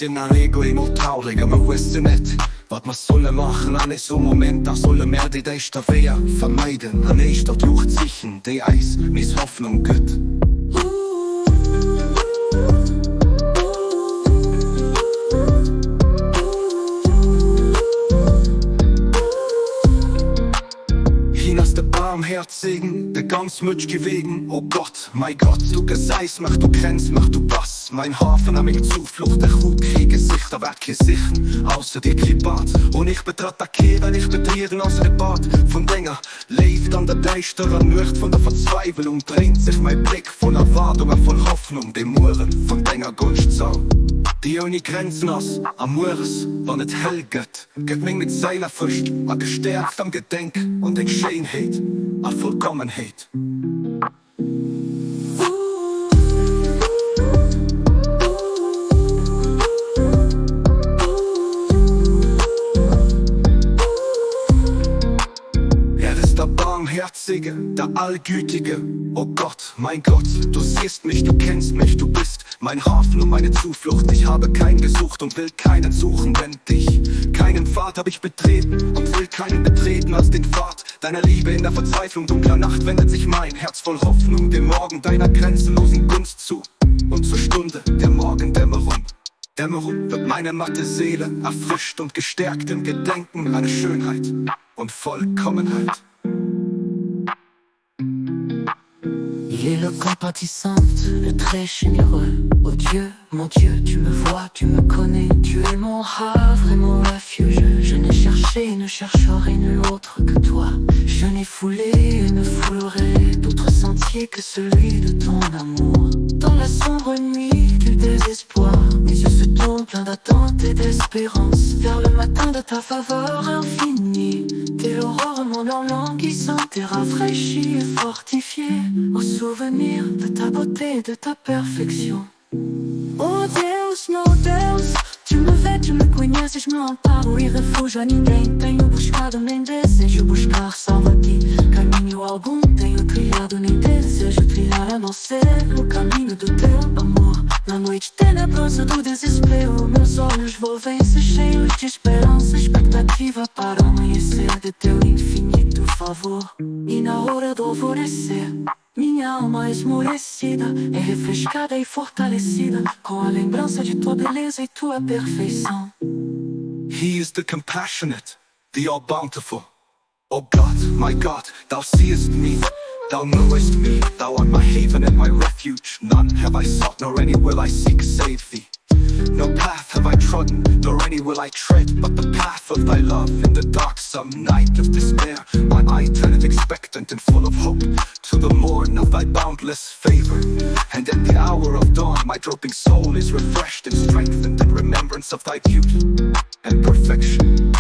sinn allego eemol traurig a mer wëssen net, wat mer solle maachen. An esou Momenter solle mer déi däischter Weeër vermeiden an éischter d'Luucht sichen, déi eis nees Hoffnung gëtt. Hien ass de Baarmhäerzegen, de ganz mëtschge Wegen. O Gott, mäi Gott, du gesäis mech, du kenns mech, du bass mäin Hafen a meng Zuflucht. Ech hu kee Gesicht a waert kee sichen, ausser dir, kee Bad hunn ech betratt a kee well ech betrieden, ausser de Bad vun denger Léift. An der däischterer Nuecht vun der Verzweiwelung dréint sech mäi Bléck voll Erwaardung a voll Hoffnung dem Mueren vun denger Gonscht zou, déi ouni Grenzen ass. A mueres, wann et hell gëtt, Gëtt meng mit Séil erfrëscht a gestäerkt am Gedenk un deng Schéinheet a Vollkommenheet. Er ist der Barmherzige, der Allgütige, o Gott, mein Gott, du siehst mich, du kennst mich, du bist mein Hafen und meine Zuflucht, ich habe keinen gesucht und will keinen suchen, denn dich. Keinen Pfad hab ich betreten und will keinen betreten als den Pfad deiner Liebe. In der Verzweiflung dunkler Nacht wendet sich mein Herz voll Hoffnung dem Morgen deiner grenzenlosen Gunst zu und zur Stunde der Morgendämmerung. Dämmerung wird meine matte Seele erfrischt und gestärkt im Gedenken an Schönheit und Vollkommenheit. Il est le compatissant, le très généreux. Oh Dieu, mon Dieu, tu me vois, tu me connais, tu es mon havre et mon refuge. Je n'ai cherché et ne chercherai nul autre que toi. Je n'ai foulé et ne foulerai d'autre sentier que celui de ton amour. Dans la sombre nuit du désespoir, mes yeux se tournent pleins d'attente et d'espérance vers le matin de ta faveur infinie. Dès l'aurore, mon âme languissante est rafraîchie et fortifiée au souvenir de ta beauté et de ta perfection. Oh Deus, meu Deus, tu me vês, tu me conheces, meu amparo e refúgio a ninguém tenho buscado, nem desejo buscar, salvo a ti. Caminho algum tenho trilhado, nem desejo trilhar, a não ser o caminho do teu amor. Na noite tenebrosa do desespero, meus olhos volvem-se cheios de esperança, expectativa para o amanhecer de teu infinito favor. E na hora do alvorecer, minha alma esmorecida é refrescada e fortalecida com a lembrança de tua beleza e tua perfeição. He is the compassionate, the all bountiful. O God, my God, thou seest me, thou knowest me, thou art my haven and my refuge, none have I sought, nor any will I seek save thee. No path have I trodden, nor any will I tread, but the path of thy love in the darksome night of despair. My eye turneth expectant and full of hope to the morn of thy boundless favor. And at the hour of dawn, my drooping soul is refreshed and strengthened in remembrance of thy beauty and perfection.